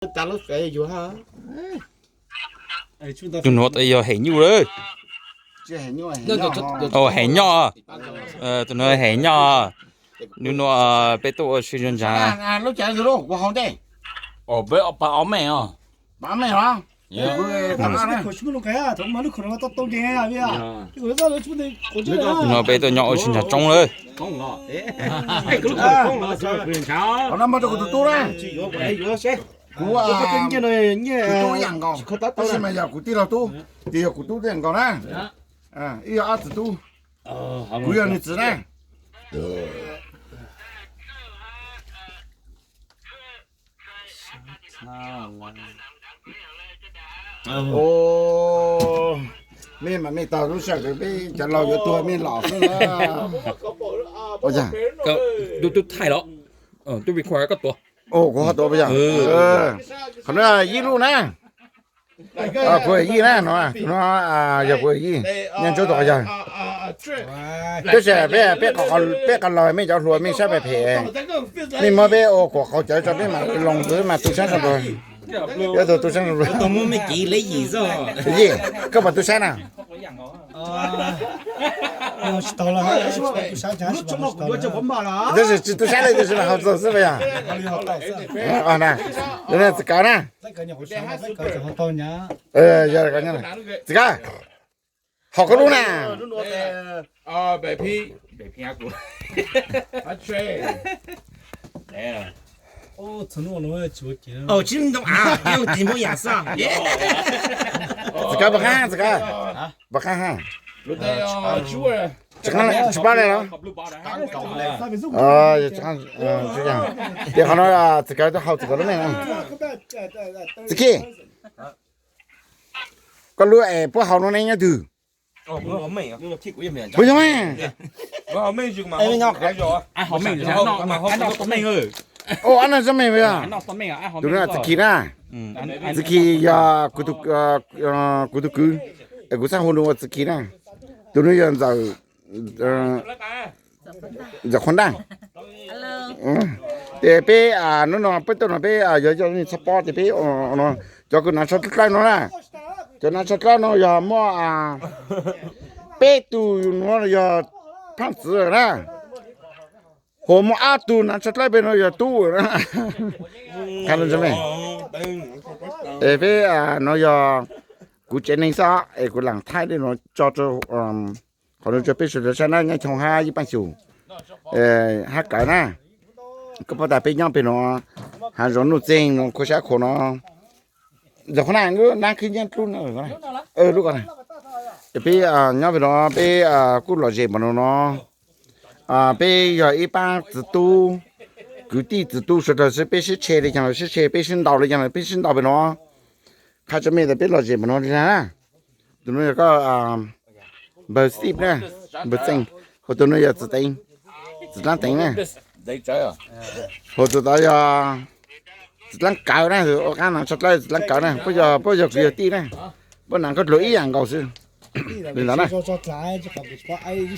Tus nuav tas yog Hem Nyuj lawm. Hem Nyoj. Tus nuav Hem Nyoj. Nub nuav peb tuaj ua si ntsa. Nub nuav peb tuaj nyob ua si ntsa tsoob lawm. Kuv, kuv tub ib yam nkaus, tab sis mas yog kuv tij laug tub, ces yog kuv tub ib yam nkaus na. Ib yog ob txiv tub, kuv yog nws txiv na. Mej mas mej tau lub sij hawm peb cov laus yuav tuag mej los xwb na. Tub, tub thaij los, tub record koj tuav. Kuv ho tuav puas yog? Qhov no yij lub na. Kuv yij na no, no yog kuv yij, nyob ntsuab tus qhov yog. Tab sis peb, peb qos laus mej cov hluas mej saib phem phem, mej muab peb ua kuam qau cawv tso peb mam loos tus mas tu sab zoo dua. Peb tus tu sab zoo dua. Yij, koj puas tu sab na? Tab sis tsis tu sab li tab sis mas ho txog xwb puas yog? Txiv Kawm na. Txiv Kawm, hom koj lub na. Txiv Kawm puas qab, Txiv Kawm puas qab ha? Tsis pab li los? Ces qhov no Txiv Kawm tuaj haus Txiv Kawm lub neej. Txiv Khij, koj lub es puab haus no ne nyob twg? Puas yog? Ab noj txoj meej puas yog? Tus no Txiv Khij na. Txiv Khij yog kuv tus kwv, es kuv txhaj hu nws ua Txiv Khij na. Tus no yog Ntxawm, Ntxawm Qhuab Ntaj. Ces peb hnub no peb tuaj no peb yog yog txhaj pob ces peb, cov kws hnav tsho dlawb no na, cov hnav tsho dlawb no yog muaj peb tug, nuav yog phaaj txwv na, hos muaj ob tug hnav tsho dlawb pem no yog tub na. Qha, peb no yog kuv tsev neeg xwb es kuv laam thaij li no tso rau qhov no rau peb sawv daws saib na, nyob Choo hab Yij Paaj Xyum hab Kawm na. Koj paub tas peb nyob pem no, haav zoov nuj txeeg no, khuab sab khuam no, Ntxawm Qhuab Ntaj, lub nab khwb nyiab dlub no, lub ko na. Peb nyob pem no peb kuj lom zem npaum no no. Peb yog ib paab txiv tub, kwv tij txiv tub sawv daws xwb, peb sib tshe li caag los sib tshe, peb sib ntaus li caag los peb sib ntaus pem no. Qha tso mej tas peb lom zem npaum no li na. Tus no yog koj npawg Xib na, npawg Txeej, hos tus no yog txiv Teev, txiv dlaab Teev na, hos tus tod yog txiv dlaab Kawm na, ua qaab hnav tsho dlawb txiv dlaab Kawm na, puab yog, puab yog kwv yog tij na, puab hnav khaub dluag ib yaam nkaus xwb li ntawd na.